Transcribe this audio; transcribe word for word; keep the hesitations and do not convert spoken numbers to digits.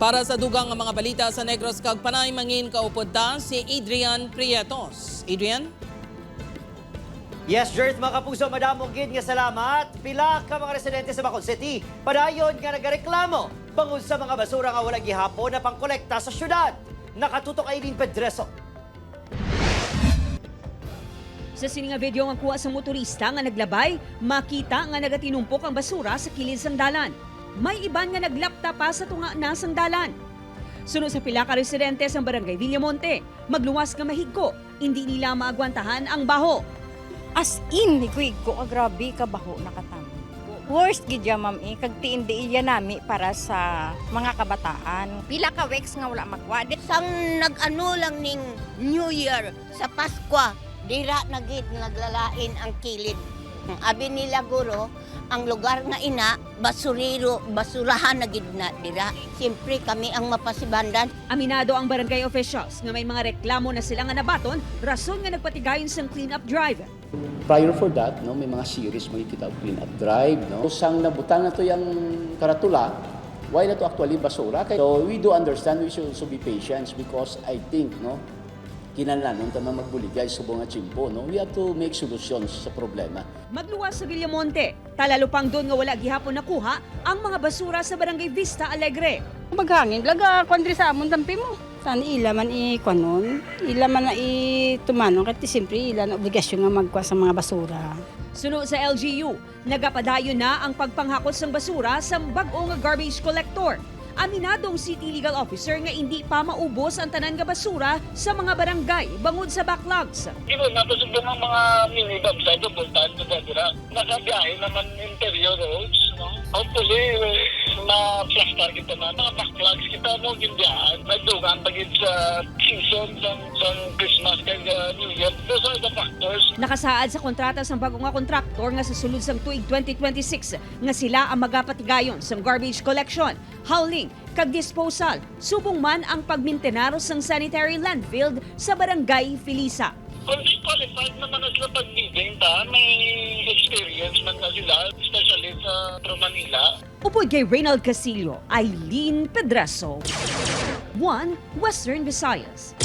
Para sa dugang nga mga balita sa Negros kag Panay, mangin kaupod ta si Adrian Prietos. Adrian? Yes, Jert, mga kapuso, madamo gid nga salamat. Pila ka mga residente sa Bacol City padayon nga nagareklamo bangod sa mga basura nga wala gihapon na pangkolekta sa syudad. Nakatutok Aileen Pedreso. Sa sini nga video nga kuha sa motorista nga naglabay, makita nga nagatinumpok ang basura sa kilid sang dalan. May iban nga naglapta pa sa tunga na sang dalan. Suno sa pila ka residente sang Barangay Villamonte, magluwas nga mahigko, indi nila maagwantahan ang baho. As in, higko-higko ka, grabe ka baho na katamo. Worst gid ya, ma'am, eh, kag tiindi iya nami para sa mga kabataan. Pila ka weeks nga wala magwa. Di- Sang nag-ano lang ning New Year, sa Paskwa, dira na gid naglalain ang kilid. Abi nila guro, ang lugar nga ina, basurero, basurahan na gid na dira. Siyempre kami ang mapasibandan. Aminado ang barangay officials nga may mga reklamo na sila nga nabaton rason nga nagpatigayon sang clean-up drive. Prior for that, no, may mga series man kita og clean-up drive, no. Sang nabutang na to yang karatula, why na to actually basura? Kay, so we do understand we should also be patient because I think, no, kinahanglanon ta man magbuligay subong nga tiyempo, no. We have to make solutions sa problema. Magluwas sa Villamonte, talalupangdon nga wala gihapon nakuha ang mga basura sa Barangay Vista Alegre. Maghangin, laga kwan diri sa amon, tampi mo. Saan ila man i-kwanon, ila man na i-tumanon, kay siyempre ila na obligasyon nga magkuha sa mga basura. Suno sa L G U, nagapadayon na ang pagpanghakot sang basura sa bag-o nga garbage collector. Aminado ang city legal officer nga indi pa maubos ang tanan nga basura sa mga barangay bangod sa backlogs. Di ba, napasubong ang mga minibus sa ito, bultahan ko sa dira. Nakabiyahe naman interior roads, no? Hopefully, ma-plaster kita na. Mga backlogs kita mo gindihan. May dugang pagid sa season sang, sang Christmas kag uh, New Year. Those are the factors. Nakasaad sa kontrata sang bag-o nga kontraktor nga sa sulod sang tuig twenty twenty-six nga sila ang magapatigayon sang garbage collection, hauling, kag disposal, subong man ang pagmintenar sang sanitary landfill sa Barangay Felisa. Kung di qualified naman na sila pag-bidding ta, may experience man na sila, especially sa Pro Manila. Upod kay Reynald Casillo, Eileen Pedraso, One Western Visayas.